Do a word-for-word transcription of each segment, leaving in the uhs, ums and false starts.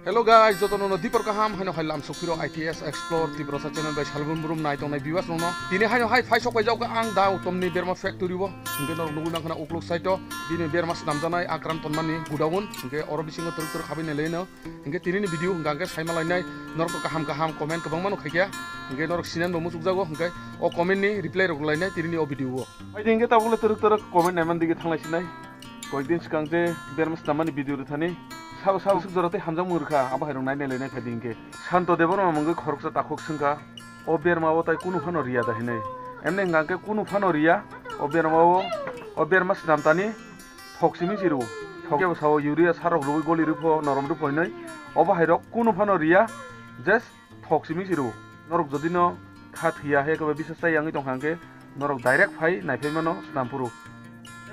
Hello guys, jotono no dipor kaham, haino hai lamsok phiro I T S Explore Tiprasa channel bai salbrum brum nai tongnai viewers rokno. Tini haino hai phai sok paijak ang da utomni berma factory o. Hingke norok nugui mankha uklok side o bini berma snamjaknai akran tonmani godown. Hingke oro bisingo twrwk twrwk habwi nai leno. Hingke tini ni video hingka hingke saima lainai norok kaham kaham comment kwbangma no khaikya. Hingke norok sinan bo muchuk jago, hingke o comment ni reply rok lainai tini ni o video o. Hai hingke tabuk le twrwk twrwk comment naiman dige thanglai sinai. Koyekdin swkang je berma snamani video rwthani sabo sabo swk jora tei hamjakmung rwkha, abo hai rok nainai lainai phaidi hingke. Santo Debbarma mungwi khoroksa takhuk swngkha, "O berma o tai kunu phano riya da hinwi?" Emni hwnkha hwnkhe kunu phano riya, o berma o, o berma snamtani thok simi si rwo. Thok kebo sao urea sarok rwui goli rwpho, norom rwpho hinwi. Obo hai rok kunu phano riya, just thok simi si rwo. Norok jodi no kha thwiya he kebo bisa chai yangwi tongkha hwnkhe norok direct phai naiphai mano snam phuru.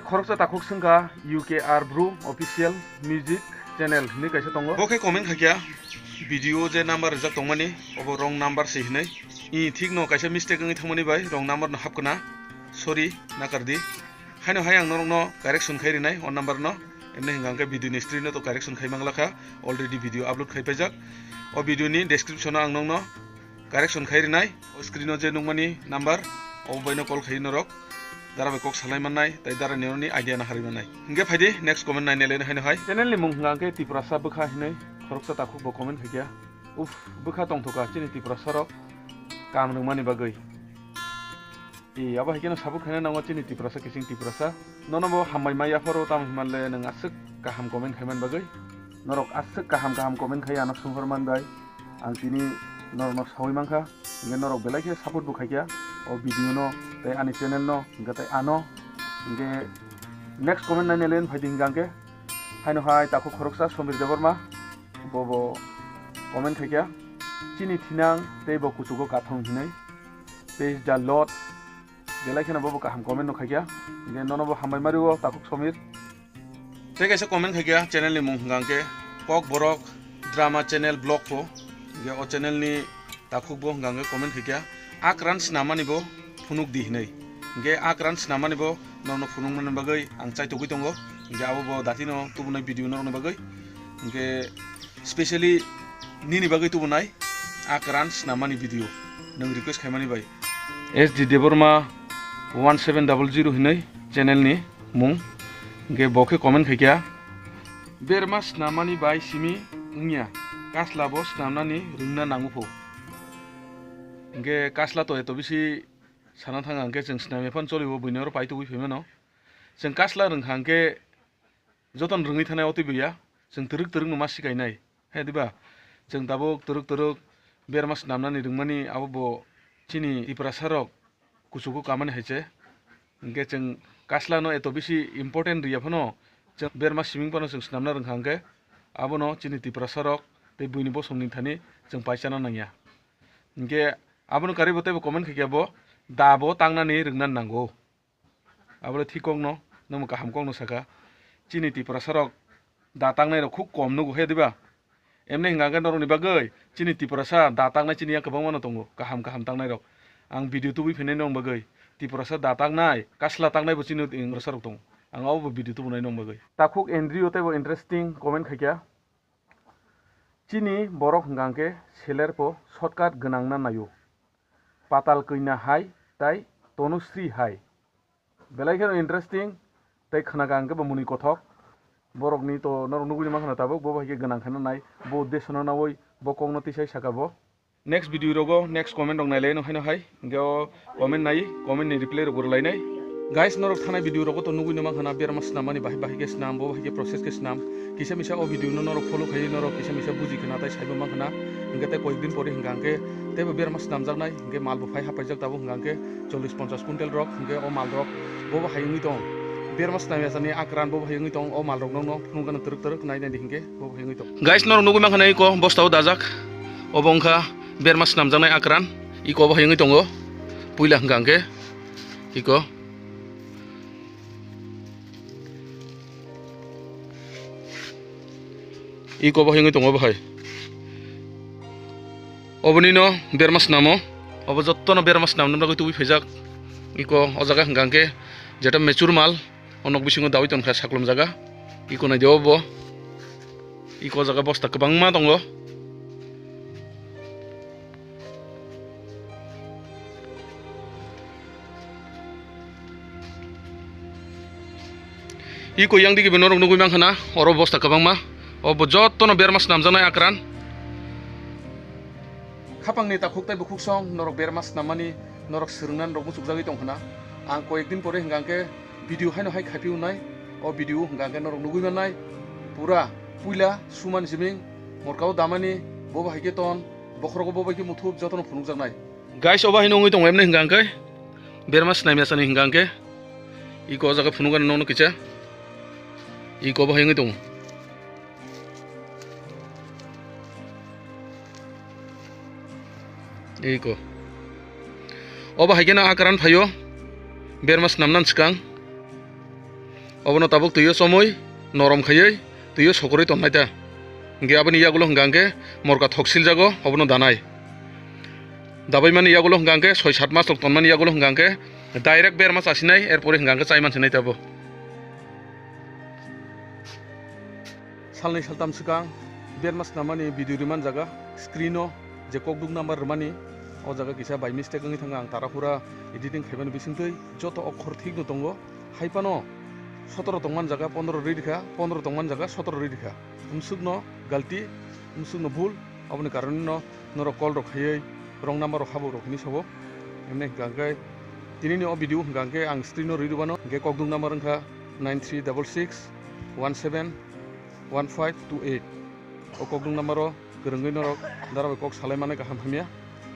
Khoroksa takhuk swngkha U K R Bru Official Music Channel hinwi kaisa tongo. Bo khe comment khaikya video je number rijak tongmani obo wrong number se hinwi. I thik no kaisa mistake wngwi thangmani bai wrong number no hapkna. Sorry, nakardi. Haino hai ang norokno correction khai rinai o number no. Emni hwnkha hwnkhe video ni screen o to correction khai manglakha. Already video upload khai paijak. O video ni description o ang nokno correction khai rinai. O screen o je nukmani number, obo baino call khai norok. Dara bai kok salai mannai, tai dara ni idea na harwi mannai. Hingke phaidi next comment nainai le haino hai. Channel ni mung hwnkha hwnkhe Tiprasa bwkha hinwi khoroksa takhuk bo comment khaikya. Uff, bwkha tongthoka chini Tiprasa rok kam rwngmani bagwi. E, abo hai kheno support khaina nango chini Tiprasa, kiching Tiprasa. Nono bo hambai ma yapharo tamo hinmanle nwng aswk kaham comment khaiman bagwi. Norok aswk kaham kaham comment khai ano sunghor man bai. Ang tini norokno saui mankha. Hingke norok belai khe support bo khaikya o video no tei ani channel no hingke tei ano. Hingke next comment nainai len phaidi hingka hingke haino hai takhuk khoroksa Somir Debbarma bo bo comment khaikya chini thinang tei bo kuchugo kathong hinwi. Praise the Lord. Belai kheno bobo kaham comment no khaikya. Hingke nono bo hambai mario takhuk Somir. Tei kaisa comment khaikya channel ni mung hwnkha hwnkhe Kok Borok Drama Channel Vlog pho. Hingke o channel ni takhuk bo hwnkha hwnkhe comment khaikya. Akran snamani bo phunuk di hinwi. Hingke akran snamani bo norokno phunukmani bagwi ang chaitogwi tongo. Hingke abo bo datino tubunai video norokni bagwi. Hingke specially nini bagwi tubunai akran snamani video nwng request khaimani bai. S D Debbarma one seven double zero hinwi channel ni mung. Hingke bo khe comment khaikya, "Berma snamani bai simi wngya, kasla bo snamnani rwngna nango pho." Hingke kasla to eto bisi sana thanga hingke chwng snamya phano cholibo buini oro pai tubui phaimano. Chwng kasla rwngkha hingke jotono rwngwi thanai o twibo ya, chwng twrwk twrwk no ma sikainai, he diba? Chwng tabuk twrwk twrwk berma snamnani rwngmani abo bo chini Tiprasa rok kuchugo kamani hai se. Hingke chwng kasla no eto bisi important riya phano, chwng berma siming phano chwng snamna rwngkha hingke abono chini Tiprasa rok tei buini bosongni thani chwng paisana nangya. Hingke abono karwi bo teibo comment khaikya bo da bo tangnani rwngna nango. Abole thik kokno, nwngbo kaham kokno saka. Chini Tiprasa rok da tangnai rok khub kom nugo he diba? Emni hingka hingke norokni bagwi chini Tiprasa da tangnai chini ya kwbangma no tongo, kaham kaham tangnai rok. Ang video tubui phinai nong bagwi Tiprasa da tangnai, kasla tangnai bo chini Tiprasa rok tongo. Ang abo bo video tubunai nong bagwi. Takhuk Andrew teibo interesting comment khaikya. Chini borok hingka hingke seler po shortcut gwnang na naio. Patal Kanya hai tai Tanushree hai. Belai kheno interesting tei khwnaka hingke bo mwnwi kothok. Borokni to norok nugui mankha tabuk, bo bai khe gwnang kheno nai, bo uddesho no naui bo kokno tisai saka bo. Next video rogo next comment rok nailai no haino hai, hingke o comment nai, comment ni reply rok bo rwlainai. Guys, norok thanai video rogo to nugui no mankha na berma snam mani bahai bahai khe snam, bo bahai khe process khe snam. Kisa misa o video no norok follow khai norok kisa misa buji khna tai saibo mankha na. Hingke tei koyek din pore hingka hingke teibo berma snamjaknai, hingke mal bo phai hapaijak tabuk hingka hingke chollish ponchash quintal rok, hingke o mal rok bo bo hai wngwi tong. Berma snam yachani akran bo bo hai wngwi tong, o mal rok nokno phunukgano twrwk twrwk nai nai di hingke bo bo hai wngwi tong. Guys, norok nugui mankha na iko bosta o dajak, obo wngkha berma snamjaknai akran, iko bo hai wngwi tongo puila hingka hingke iko. Iko bo hingwi tongo bo hai. Oboni no berma snamo. Obo jotto no berma snam nang bagwi tubui phaijak. Iko o jaga hingka hingke jeta mature mal. O nok bisingo dawi tongkha saklom jaga. Iko nai de obo. Iko jaga bosta kwbangma tongo. Iko yang digi norok nugui mankha na, oro bosta kwbangma. Obo jotono berma swnamjaknai akran. Khapangni takhuk tei bukhuk song norok berma swnamani norok swrwngna norok muchukjagwi tongkha na. Ang koyekdin pore hwnkha hwnkhe video haino hai khaiphio nai. O video hwnkha hwnkhe norok nugui mannai. Pura puila suman jiming morkao damani, bobo hai khe ton, bokhorogo bobo hai khe muthub jotono phunukjaknai. Guys, obo haino wngwi tongo emne hwnkha hwnkhe berma snamya sani hwnkha hwnkhe iko o jaga phunukgani nokno kisa iko obo hai wngwi tongo. Iko. Obo hai kheno akran phaio. Berma snamnani swkang. Obono tabuk twio chomwi, norom khaiwi, twio sokorwi tonnai ta. Hwnkhe aboni yagulo hwnkha hwnkhe morka thok siljago, obono danai. Dabaimani yagulo hwnkha hwnkhe soi sat mas rok tonmani yagulo hwnkha hwnkhe direct berma chasinai, erpore hwnkha hwnkhe chaiman sinai tabo. Salnwi saltam swkang berma snamani video rimani jaga screen-o je kokduk number rwmani, o jaga kisa by mistake wngwi thangkha, ang tara phura editing khaimani bisingtwi joto okhor thikno tongo. Hai phano sotoro tongmani jaga pondro rwi rikha, pondro tongmani jaga sotoro rwi rikha. Umsukno galti, umsukno bhul, oboni karonwino norok call rok khaiwi wrong number rok habuk rok hinwi sabo. Emne hwnkha hwnkhe tinini o video hwnkha hwnkhe ang screen-o rwi rwbano, hwnkhe kokduk number wngkha nine three double six one seven one five two eight. O kokduk number-o kwrwngwi norok dara bai kok salai mannai kaham hamya.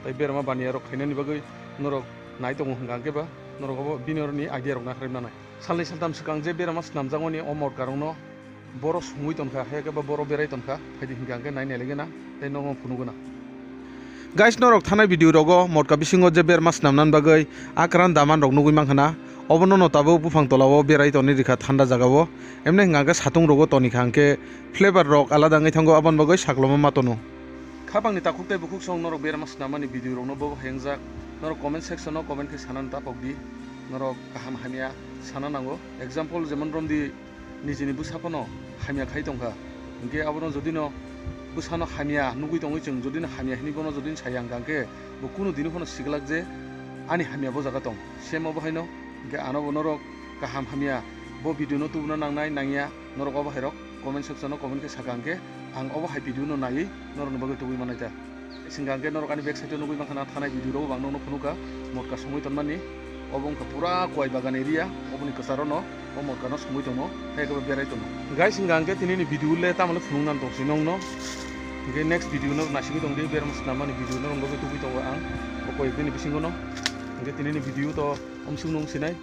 Tai berma baniya rok khainani bagwi norok nai tongo hwnkha hwnkhe ba norok obo bini oroni idea rok naharwi manai. Salnwi saltam swkang je berma snamjakmani o morka rokno boro songwi tonkha, hai khe ba boro berai tonkha, phaidi hwnkha hwnkhe nai nailaigwna tei norokno phunugwna. Guys, norok thanai video rogo morka bisingo je berma snamnani bagwi akran daman rok nugwi mankha na, obono no tabuk buphang tolao berai tonwi rikha thanda jagao, emne hwnkha hwnkhe satung rogo tonikha hwnkhe flavor rok alada wngwi thango, aboni bagwi sakloma ma tono. Khapangni takhuk tei bukhuk song norok berma snamani video rokno bobo hai wngjak, norok comment section-o comment khe sanani tapok di, norok kaham hamya sana nango, example jemon romdi nijini bwsa phano hamya khai tongkha. Hinkhe abono jodino bwsano hamya nugwi tongwi chwng jodino hamya hinwi bono jodino saya hwnkha hinkhe bo kunu dino phano siglak je ani hamya bo jaga tong. Same obo haino hinkhe ano bo norok kaham hamya bo video no tubuna nangnai nangya norok obo hairok comment section o comment khe saka hinkhe ang obo hai video no naiwi norokni bagwi tubui manai ta. Singkha hwnkhe norok ani back side o nugwi mankha na thanai video rogo bo ang nokno phunukha, morka songwi tonmani. Obo wngkha pura kowai bagan area, oboni kwcharo no o morka no songwi tongo, hai khe bo berai tongo. Guys, singkha hwnkhe tini ni video le tamo le phunuknani tongsi nokno. Hwnkhe next video no naisingwi tongdi, berma snamani video no rwngwi tubui tongo ang o koi bini bisingo no. Hwnkhe tini ni video to omsuk nung sinai.